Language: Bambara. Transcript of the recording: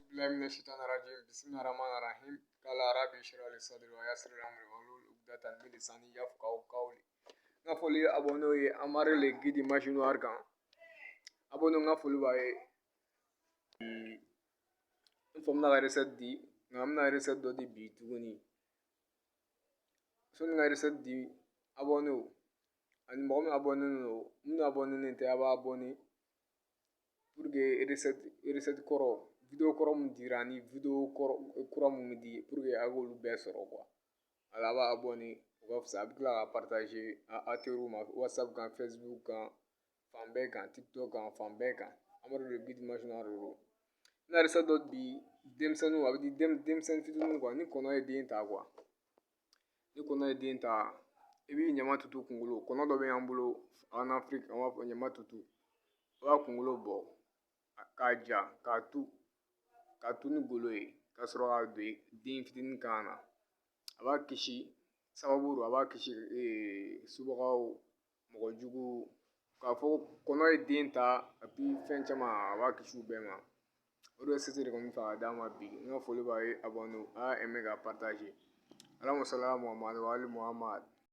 Auzubillahi minash shaitani rajim. Bismillahir rahmanir rahim. Qala rabbi shrah li sadri wa yassir li amri wahlul 'uqdatan min lisani yafqahu qawli. N ka foli ye abonnéw ye Amari le guide magie noire kan. Abonnéw, n ka foli b'a ye. N fa bɛna ka recette di, nka n bɛna recette dɔ di bi tuguni. Sɔnni n ka recette di, abonnéw ani mɔgɔ min abonné don, minnu abonné tɛ, a b'a abonné pour que recette kɔrɔ, vidéo kɔrɔ mun dira ani vidéo kɔrɔ kura mun bɛ di, pour que a k'olu bɛɛ sɔrɔ quoi. Ala a b'a abonné, o ka fisa. A bɛ tila ka partager a teriw ma WhatsApp kan, Facebook kan, fan bɛɛ kan, TikTok kan, fan bɛɛ kan. Amadu le guide magie noire de don. N bɛna recette dɔ di denmisɛnninw, a bɛ di denmisɛnnin fitininw quoi. Ni kɔnɔ ye den ta quoi, ni kɔnɔ ye den ta, i b'i ɲama tutu kunkolo. Kɔnɔ dɔ bɛ y'an bolo en Afrique, an b'a fɔ ɲama tutu. I b'a kunkolo bɔ k'a ja, k'a tu ni golo ye, ka sɔrɔ k'a don den fitinin kan na. A b'a kisi sababu don, a b'a kisi subagaw, mɔgɔ jugu, k'a fɔ kɔnɔ ye den ta, fɛn caman, a b'a kisi u bɛɛ ma. O de ye sese de kɔni fɛ ka d'a ma bi. N ka foli b'a ye, abonné, a y'a aimer, k'a partager. Allahumma salli ala Muhammad wa ali Muhammad.